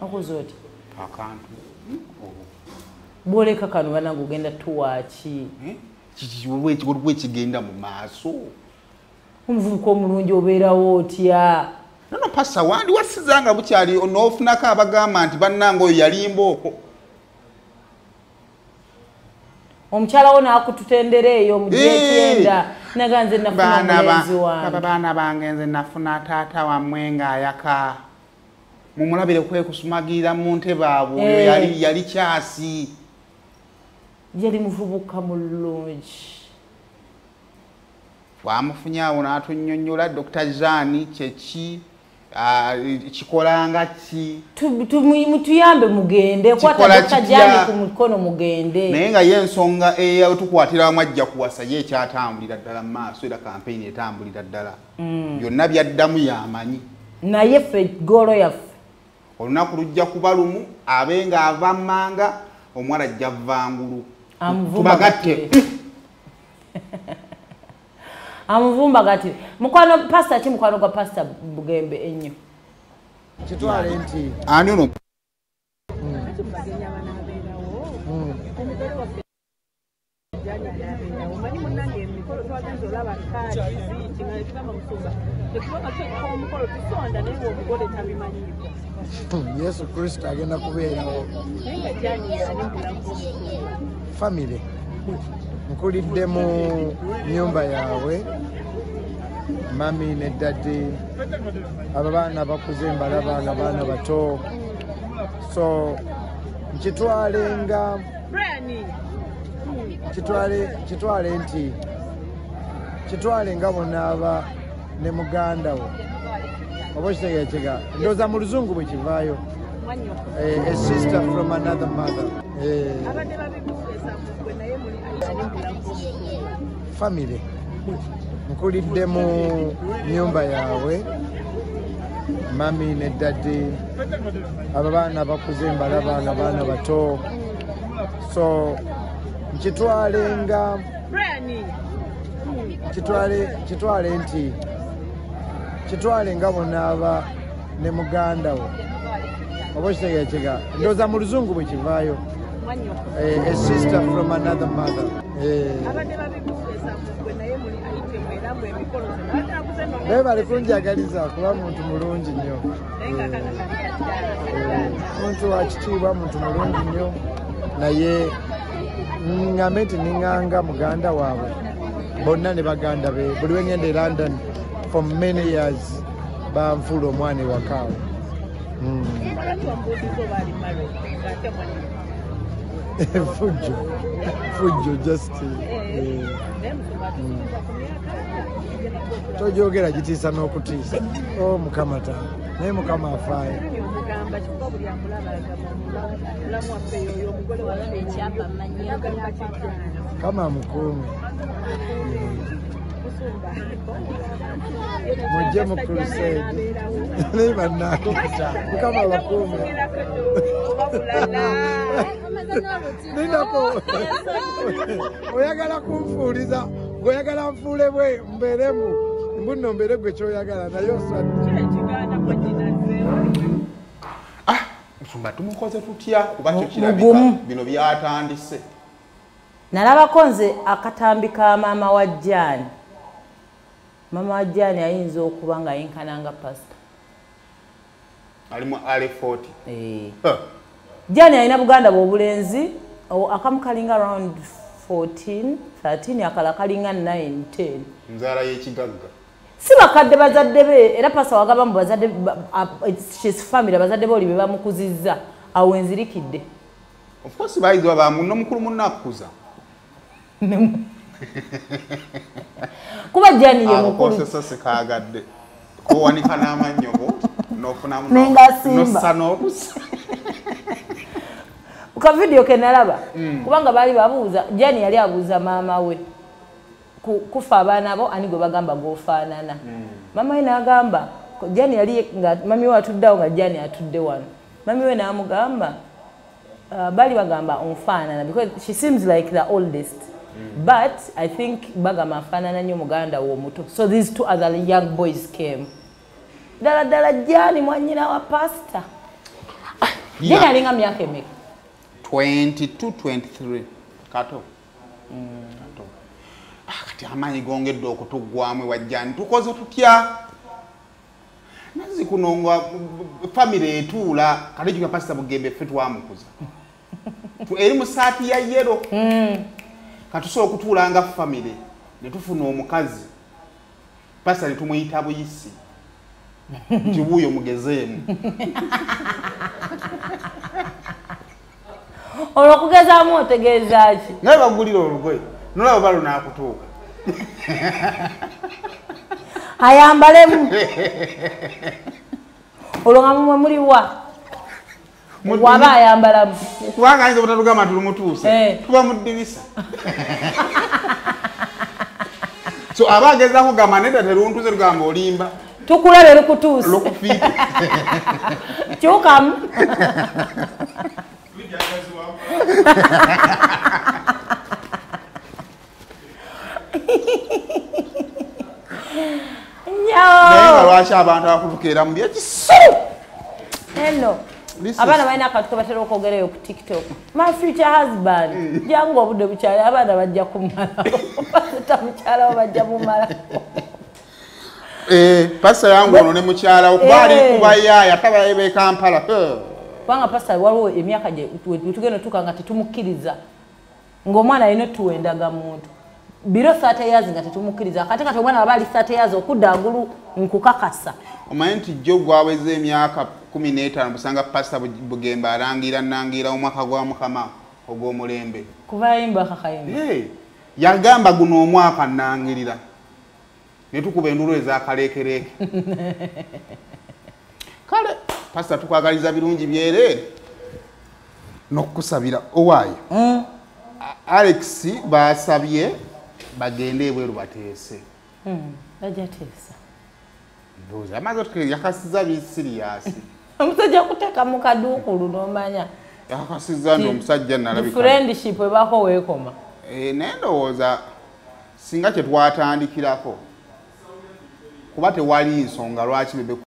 Okoze oti akantu bwoleka kano banange ogenda tuwaaki. Waliwo ekigenda mu maaso. Omuvubuka omulungi obeerawo otya? Nono pasa wandi wasiza nga bukyali n'ofunako abagamba nti bannange oyo yalimba okwo. Omukyala wo n'akututendera eyo mu gyekyenda naga nze nafuna omulenzi wange. Baana bange nze nafuna taata wammwe ng'ayaka. Mumulabire kwekusumagirira mu ntebe abo oyo yali kyasi. Yali muvubuka mulungi. Twamufunye awo n'atunnyonnyola Dr. Jani kyeki kikolanga ki. Mutuyambe mugende, kwata Dr. Jani ku mukono mugende. Naye nga ye ensonga etukwatira wamu ajja kuwasa ye ekyatambulira ddala mu maaso era kampeyini etambulira ddala. Byonna byaddamu yamanyi. Naye ffe ggoolo yaffe. Olunaku lujja kuba lumu abe ng'ava mmanga omuwala ajja vangulu. Tubagatte. Amuvumba gati. Mukwano pastor ki mukwano gwa pastor Bugembe ennyo. Kitwale nti ani ono Yesu Kristo agenda kubeerawo. Family. Nkulidde mu nyumba yaabwe, mami ne daddy, abo baana bakuze mbalaba nga baana bato, so nkitwale nga kitwale nti kitwale nga bonaaba ne muganda wo oba okitegeera ndowooza mu luzungu bwe kivaayo a sister from another mother. Family. Nkulidde mu nyumba yaabwe, mami ne daddy, abo baana bakuze mbalaba nga baana bato, so nkitwale nga kitwale nti kitwale nga bonaaba ne muganda wo oba okitegeera ndowooza mu luzungu bwe kivaayo a sister from another mother. Naye bali kunjagaliza kuba muntu mulungi nnyo, muntu wa kitiibwa, muntu mulungi nnyo, naye ŋŋambe nti niŋŋanga muganda waabwe bonna ne baganda be. Buli we ŋŋenda e London for many years banfuula omwana ewakaawo. Fujjo just tojogera gitiisa n'okutiisa. Oh Mukama taata, naye Mukama afaayo. Kama amukuume. Mujje mu crusade. Naye bannange Mukama abakuume. Nindako oyagala kunfuuliza, ng'oyagala nfuule bwe mbeeremu mbunno mbeere gwe ky'oyagala naye oswadde. Musumba tumukoze tutya kuba kyo kirabika bino byatandise. Nalabako nze akatambi ka maama wa Jani. Maama wa Jani ayinza okuba nga yenkananga pastor. Ali mu early 40. Jani alina buganda bw'obulenzi akamu kalinga around 14, 13, akala kalinga 9, 10. Nzaala y'ekigagga. Si bakadde bazadde be era pastor wagamba mbu bazadde his family bazadde be oli be bamukuzizza awo enzirikidde. Of course bayizi baba munno mukulu munnakuza. Kuba Jani ye mukulu. Akosesa sikaagadde. Kowanika n'amannyo go n'ofunamu n'ossa n'okusa. Ka video ke nalaba kubanga bali babuuza Jani yali abuuza maama we kufa abaana bo ani gwe bagamba gwofaanana. Maama we n'agamba Jani yali nga mami we atuddeawo nga Jani atudde wano. Mami we n'amugamba bali bagamba onfaanana because she seems like the oldest. But I think bagamba afaanana nnyo muganda we omuto. So these two other young boys came. Ddala ddala Jani mwannyina wa pastor. Jane alinga myaka emeka? 22 23 kato. Kato. Kati amaanyi gongedde okutuggwamu wajjani tukoze tutya? Nazi kuno nga family etuula kati juga Pastor Bugembe ffe twamukuza. Eri mu saati ya yellow. Katusobola okutuula nga family ne tufuna omukazi. Pastor ne tumuyita buyisi. Nti wuuyo mugezeemu. Olwo okugezaamu otegeeza ki? Naye bagulira olugoye nolaba balunaakutuuka. Ayambalemu. Olwo nga mumwe muliwa? Waba ayambalamu. Kubanga ayinza obutatugamba nti lumutuuse. Tuba mu ddirisa. So aba agezaako kugamba nedda teruntuuse tugamba olimba. Tukulabe lukutuuse. Lukufiite. Kyukamu. Naye nga lwaki abantu abakutukeera mu byekisiru? Eno abaana balina akantu ke batera okwogerayo ku TikTok. My future husband. Jangu obudde bukyali abaana bajja kumalako. Pasita mukyala wo bajja mumalako. Pasita yangu ono ne mukyala wo kuba ali kubayaaya tabaye b'e Kampala. Kubanga pasita waliwo emyaka gye tugenda otuuka nga tetumukkiriza ng'omwana alina otuwa endagamuntu. Biro 30 years nga tetumukkiriza kati kati omwana aba ali 30 years okudda agulu nkukakasa. Omanyi nti jjo gwaweza emyaka 15 busanga Pasita Bugembe alangira nangira omwaka gwa Mukama ogw'omulembe. Kuva yimba akakayimba. Yagamba guno omwaka nangirira. Ne tukuba enduulu ez'akaleekereeke. Kale Pasita tukwagaliza birungi byereere n'okukusabira owaayo. Alex basabye bagende ebweru bateese. Bajja teesa. Ndowooza amaze yakasiza bisiriyaasi. Omusajja kuteeka mu kaduukulu n'omanya. Yakasiza nti omusajja nalabika. Friendship ebaako weekoma. Naye ndowooza singa kye twatandikirako kuba tewali nsonga lwaki bebe